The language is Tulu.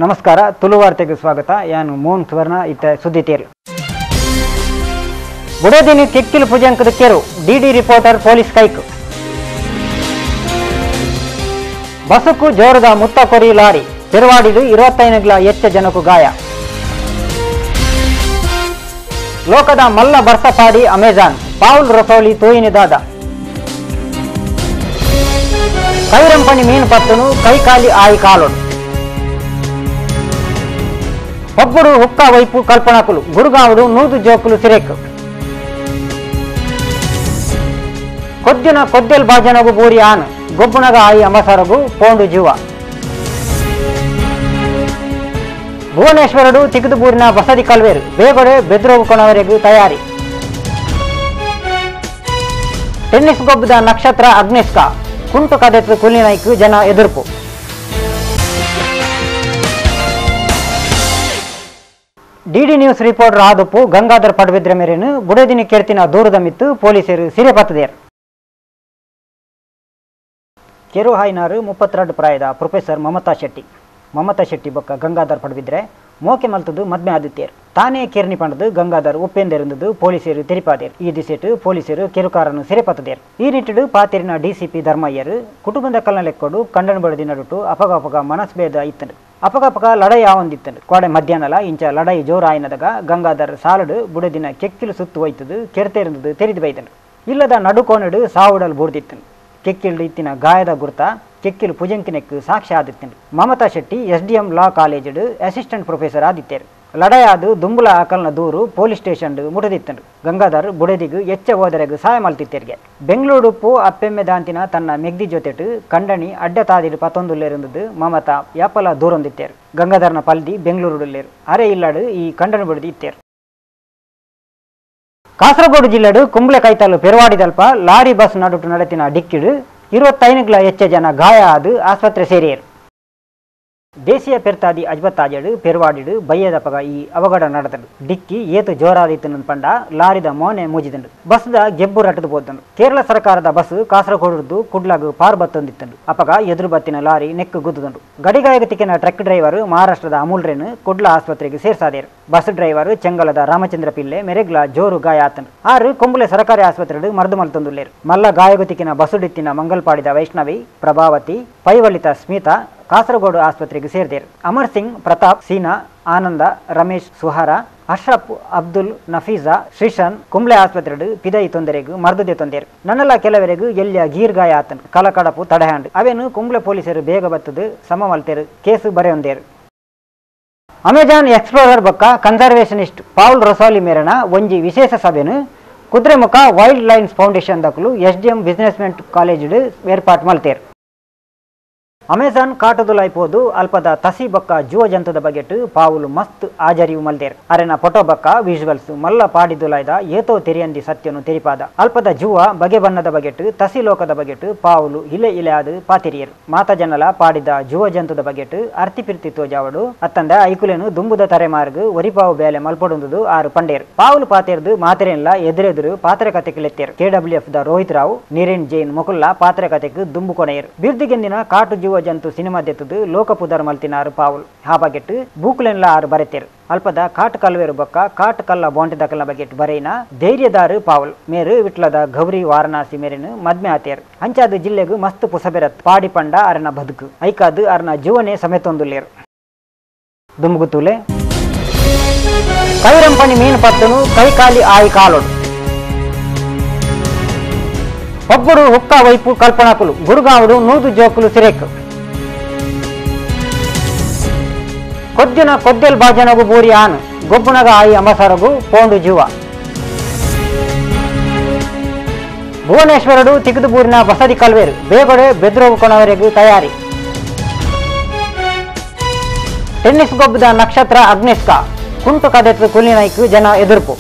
ನಮಸ್ಕಾರ, ತುಳುವಾರ್ತೆಗೆ ಸ್ವಾಗತ. ಯಾನು ಮೋಹನ್ ಸುವರ್ಣ, ಇತ್ತ ಸುದ್ದಿ ತೇರು. ಬುಡದಿನಿ ಕೆಕ್ಕಿಲು ಪೂಜಂಕದ ಕೆರು DD reporter police ಕೈಕ್. ಬಸುಕು ಜೋರದ ಮುತ್ತ ಕೊರಿ ಲಾರಿ ಪೆರುವಾಡಿದು 25 ಹೆಚ್ಚ ಜನಕ್ಕೂ ಗಾಯ. ಲೋಕದ ಮಲ್ಲ ಬರ್ಸಪಾಡಿ ಅಮೆಜಾನ್ ಪಾವುಲ್ ರಸೋಲಿ ತೋಯಿನಿದಾದ. ಕೈರಂಪಣಿ ಮೀನು ಪತ್ತನು ಕೈಕಾಲಿ ಆಯಿ ಕಾಲೋಡು. ಒಬ್ಬರು ಹುಕ್ಕ ವೈಪು ಕಲ್ಪನಾಕುಲು ಗುರುಗಾವುಡು 100 ಜೋಕುಲು ಸಿರೇಕು. ಕೊದ್ದಿನ ಕೊದ್ದೆಲ್ ಬಾಜನಗು ಬೂರಿ ಆನ್ ಗೊಬ್ಬುನಗ ಆಯಿ ಅಮಸರಗು ಪೋಂಡು ಜೀವ. ಭುವನೇಶ್ವರಡು ತಿಗದುಬೂರಿನ ಬಸದಿ ಕಲ್ವೇರು ಬೇಗಡೆ ಬೆದ್ರೋಗು ಕೊಣವರೆಗೂ ತಯಾರಿ. ಟೆನ್ನಿಸ್ ಗೊಬ್ಬದ ನಕ್ಷತ್ರ ಅಗ್ನಿಸ್ಕಾ ಕುಂಟು ಕದೆತ್ತು ಕುಲಿನೈಕು ಜನ ಎದುರ್ಪು. DD news reporter ಆದಪ್ಪು ಗಂಗಾಧರ್ ಪಡಬಿದ್ರೆ ಮೇರೇನು ಬುಡದಿನಿ ಕೆರ್ತಿನ ದೂರದ ಮಿತ್ತು ಪೊಲೀಸರು ಸಿರೆ ಪತ್ತದೇರು. ಕೆರು ಹಾಯ್ನಾರು 32 ಪ್ರಾಯದ ಪ್ರೊಫೆಸರ್ ಮಮತಾ ಶೆಟ್ಟಿ. ಮಮತಾ ಶೆಟ್ಟಿ ಬೊಕ್ಕ ಗಂಗಾಧರ್ ಪಡಬಿದ್ರೆ ಮೋಕೆ ಮಲ್ತದು ಮದ್ಮೆ ಆದಿತ್ಯರು. ತಾನೇ ಕೆರ್ನಿ ಪಂಡದು ಗಂಗಾಧರ್ ಉಪ್ಪೆಂದೆರುಂದು ಪೊಲೀಸರು ತೆರಿಪಾದೇರು. ಈ ದಿಸೆಟು ಪೊಲೀಸರು ಕೆರುಕಾರನ್ನು ಸಿರೆ ಪತ್ತದೇರು. ಈ ನಿಟ್ಟಿಡು ಪಾತೆರಿನ ಡಿಸಿಪಿ ಧರ್ಮಯ್ಯರು ಕುಟುಂಬದ ಕಲ್ನ ಲೆಕ್ಕೊಡು ಕಂಡನ ಬಡದಿ ನಡುಟು ಅಪಗಪಗ ಮನಸ್ಭೇದ ಇತ್ತಂಡು. ಅಪಗಪಗ ಲಡಾಯಿ ಆವಂದಿತ್ತಂಡು. ಕೋಡೆ ಮಧ್ಯಾಹ್ನಲ ಇಂಚ ಲಡಾಯಿ ಜೋರಾಯಿನದಾಗ ಗಂಗಾಧರ್ ಸಾಲಡು ಬುಡದಿನ ಕೆಕ್ಕಿಲು ಸುತ್ತು ಒಯ್ತದು ಕೆರ್ತೆರುಂದು ತೆರಿದು ಬೈದನು. ಇಲ್ಲದ ನಡುಕೋನಡು ಸಾವುಡಲ್ ಬೂರ್ದಿತ್ತನು. ಕೆಕ್ಕಿಲು ಇತ್ತಿನ ಗಾಯದ ಗುರ್ತ ಕೆಕ್ಕಿಲು ಪುಜಂಕಿನೆಕ್ಕು ಸಾಕ್ಷಿ ಆದಿತ್ತನು. ಮಮತಾ ಶೆಟ್ಟಿ ಎಸ್ಡಿಎಂ ಲಾ ಕಾಲೇಜಡು ಅಸಿಸ್ಟೆಂಟ್ ಪ್ರೊಫೆಸರ್ ಆದಿತ್ತೇರು. ಲಡಾಯಾದು ದುಂಬುಲ ಅಕಲ್ನ ದೂರು ಪೊಲೀಸ್ ಸ್ಟೇಷನ್ ಮುಟದಿತ್ತನು. ಗಂಗಾಧರ್ ಬುಡದಿಗು ಎಚ್ಚ ಓದರೆಗು ಸಹಾಯ ಮಲ್ತಿತ್ತೇರಿಗೆ. ಬೆಂಗಳೂರು ಪೋ ಅಪ್ಪೆಮ್ಮೆ ದಾಂತಿನ ತನ್ನ ಮೆಗ್ದಿ ಜೊತೆಟು ಕಂಡಣಿ ಅಡ್ಡ ತಾದಿಡು ಪತ್ತೊಂದುಲ್ಲೇರುಂದು ಮಮತಾ ಯಾಪಲ ದೂರೊಂದಿತ್ತೇರು. ಗಂಗಾಧರ್ನ ಪಲ್ದಿ ಬೆಂಗಳೂರುಡುಲ್ಲೇರು. ಅರೆ ಇಲ್ಲಡು ಈ ಕಂಡಣಿ ಬುಡದಿ ಇತ್ತೇರು. ಕಾಸರಗೋಡು ಜಿಲ್ಲೆಡು ಕುಂಬ್ಳೆ ಕೈತಾಲು ಪೆರುವಾಡಿದಲ್ಪ ಲಾರಿ ಬಸ್ ನಡುಟು ನಡೆತಿನ ಡಿಕ್ಕಿಡು 25 ಹೆಚ್ಚ ಜನ ಗಾಯ ಆದು ಆಸ್ಪತ್ರೆ ಸೇರಿಯರು. ದೇಶೀಯ ಪೆರ್ತಾದಿ ಅಜ್ಬತ್ತಾಜಡು ಪೆರುವಾಡಿಡು ಬಯ್ಯದಪಗ ಈ ಅವಘಡ ನಡೆದನು. ಡಿಕ್ಕಿ ಏತು ಜೋರಾದಿತ್ತು ಪಂಡ ಲಾರಿದ ಮೋನೆ ಮುಜಿದಂಡು. ಬಸ್ದ ಗೆಬ್ಬು ರಟ್ಟದು ಪೋದಂಡು. ಕೇರಳ ಸರ್ಕಾರದ ಬಸ್ ಕಾಸರಗೋಡುದು ಕುಡ್ಲಾಗು ಪಾರ್ ಬತ್ತೊಂದಿತ್ತಂಡು. ಅಪಗ ಎದುರು ಬತ್ತಿನ ಲಾರಿ ನೆಕ್ಕು ಗುದ್ದುದಂಡು. ಗಡಿಗಾಯಕ ತಿಕ್ಕಿನ ಟ್ರಕ್ ಡ್ರೈವರ್ ಮಹಾರಾಷ್ಟ್ರದ ಅಮೂಲ್ರೇನು ಕುಡ್ಲ ಆಸ್ಪತ್ರೆಗೆ ಸೇರ್ಸಾದೇರು. ಬಸ್ ಡ್ರೈವರ್ ಚೆಂಗಲದ ರಾಮಚಂದ್ರ ಪಿಲ್ಲೆ ಮೆರೆಗ್ಲ ಜೋರು ಗಾಯ ಆತನು. ಆರು ಕೊಂಬುಲೆ ಸರ್ಕಾರಿ ಆಸ್ಪತ್ರೆಡು ಮರದು ಮಲ್ತೊಂದುಲ್ಲೇರು. ಮಲ್ಲ ಗಾಯಗುತಿಕ್ಕಿನ ಬಸುಡಿತ್ತಿನ ಮಂಗಲ್ಪಾಡಿದ ವೈಷ್ಣವಿ, ಪ್ರಭಾವತಿ, ಪೈವಳಿತ ಸ್ಮಿತಾ ಕಾಸರಗೋಡು ಆಸ್ಪತ್ರೆಗೆ ಸೇರಿದರು. ಅಮರ್ ಸಿಂಗ್, ಪ್ರತಾಪ್, ಸೀನಾ, ಆನಂದ, ರಮೇಶ್, ಸುಹಾರ, ಅಶ್ರಫ್, ಅಬ್ದುಲ್, ನಫೀಜಾ, ಶ್ರೀಶನ್ ಕುಂಬ್ಳೆ ಆಸ್ಪತ್ರೆಡು ಪಿದೈ ತೊಂದರೆಗೂ ಮರ್ದುದೆ ತೊಂದರೆ. ನನ್ನೆಲ್ಲ ಕೆಲವರೆಗೂ ಎಲ್ಲಿಯ ಗೀರ್ಗಾಯ ಆತನು. ಕಲಕಡಪು ತಡೆಹ್ಯಾಂಡ್ ಅವೇನು ಕುಂಬ್ಳೆ ಪೊಲೀಸರು ಬೇಗ ಬತ್ತದು ಸಮಮಲ್ತೇರು ಕೇಸು ಬರೆಯೊಂದೇರು. ಅಮೆಜಾನ್ ಎಕ್ಸ್ಪ್ಲೋರರ್ ಬೊಕ್ಕ ಕನ್ಸರ್ವೇಷನಿಸ್ಟ್ ಪೌಲ್ ರೊಸಾಲಿ ಮೇರನ ಒಂಜಿ ವಿಶೇಷ ಸಭೆನು ಕುದುರೆಮುಖ wild lines foundation ದಕಲು SDM ಬಿಸಿನೆಸ್ಮೆಂಟ್ ಕಾಲೇಜು ಏರ್ಪಾಟ್ ಮಲ್ತೇರು. ಅಮೆಜಾನ್ ಕಾಟುದುಲಾಯ್ಪೋದು ಅಲ್ಪದ ತಸಿ ಬೊಕ್ಕ ಜೀವ ಜಂತದ ಬಗೆಟು ಪಾವುಲು ಮಸ್ತ್ ಆಜರಿವು ಮಲ್ದೇರ್. ಅರೆನ ಫೋಟೋ ಬೊಕ್ಕ ವಿಜುವಲ್ಸ್ ಮಲ್ಲ ಪಾಡಿದುಲಾಯ್ದ ಏತೋ ತೆರಿಯಂದಿ ಸತ್ಯನು ತೆರಿಪಾದ. ಅಲ್ಪದ ಜೂವ ಬಗೆ ಬಣ್ಣದ ಬಗೆಟು ತಸಿ ಲೋಕದ ಬಗೆಟು ಪಾವುಲು ಇಲೆ ಇಲೆ ಆದು ಪಾತಿರಿಯರು. ಮಾತ ಜನಲ ಪಾಡಿದ ಜೀವ ಜಂತದ ಬಗೆಟು ಅರ್ತಿ ಪಿರ್ತಿ ತೋಜಾವಡು ಅತ್ತಂದ ಐಕುಲೇನು ದುಂಬುದ ತರೆಮಾರ್ಗು ಒರಿಪಾವು ಬೇಲೆ ಮಲ್ಪೊಡುಂದು ಆರು ಪಂಡೇರು. ಪಾವುಲು ಪಾತೆರ್ದು ಮಾತೆರೆನ್ಲ ಎದುರೆದುರು ಪಾತ್ರೆ ಕತೆಕಿಲೆತ್ತೇರು. ಕೆಡಬ್ಲ್ಯೂಎಫ್ the Rohit Rao, Niren Jain ಮೊಕುಲ್ಲ ಪಾತ್ರೆ ಕತೆಕ್ ದುಂಬು ಕೊನೆಯರು. ಬಿರ್ದಿಗೆಂದಿನ ಕಾಟು ಜೀವ ಜಂತು ಸಿನಿಮಾ ದೆತ್ತದು ಲೋಕಪುದರ್ ಮಲ್ತಿನಾರು ಪಾವುಲ್. ಆ ಬಗೆಟ್ ಬೂಕುಲೆನ್ಲ ಆರು ಬರೆತೇರು. ಅಲ್ಪದ ಕಾಟ್ ಕಲ್ವೇರು ಬೊಕ್ಕ ಕಾಟ್ ಕಲ್ಲ ಬಾಂಟಿದಕಲ್ನ ಬಗೆಟ್ ಬರೆಯಿನ ಧೈರ್ಯದಾರು ಪಾವುಲ್ ಮೇರು ವಿಟ್ಲದ ಗೌರಿ ವಾರಣಾಸಿ ಮೇರಿನ ಮದ್ಮೆ ಆತೇರು. ಅಂಚಾದ ಜಿಲ್ಲೆಗು ಮಸ್ತ್ ಪುಸಬೆರತ್ ಪಾಡಿ ಪಂಡ ಅರನ ಬದುಕು ಐಕಾದು ಅರನ ಜೀವನೆ ಸಮೇತೊಂದುಲ್ಲೇರು. ದುಂಬುಗುತುಲೆ ಕೈರಂಪಣಿ ಮೀನು ಪತ್ತನು ಕೈಕಾಲಿ ಆಯಿ ಕಾಲೋಡು. ಒಬ್ಬರು ಹುಕ್ಕ ವೈಪು ಕಲ್ಪನಾಕುಲು ಗುರುಗಾವುಡು 100 ಜೋಕುಲು ಸಿರೇಕು. ಕೊದ್ದಿನ ಕೊದ್ದೆಲ್ ಬಾಜನಗು ಬೂರಿ ಆನ್ ಗೊಬ್ಬುನಗ ಆಯಿ ಅಮಸರಗು ಪೋಂಡು ಜೀವ. ಭುವನೇಶ್ವರಡು ತಿಗದುಬೂರಿನ ಬಸದಿ ಕಲ್ವೇರು ಬೇಗಡೆ ಬೆದ್ರೋಗು ಕೊಣವರೆಗೂ ತಯಾರಿ. ಟೆನ್ನಿಸ್ ಗೊಬ್ಬದ ನಕ್ಷತ್ರ ಅಗ್ನಿಸ್ಕಾ ಕುಂಟು ಕದೆತ್ತು ಕುಲಿನೈಕು ಜನ ಎದುರ್ಪು.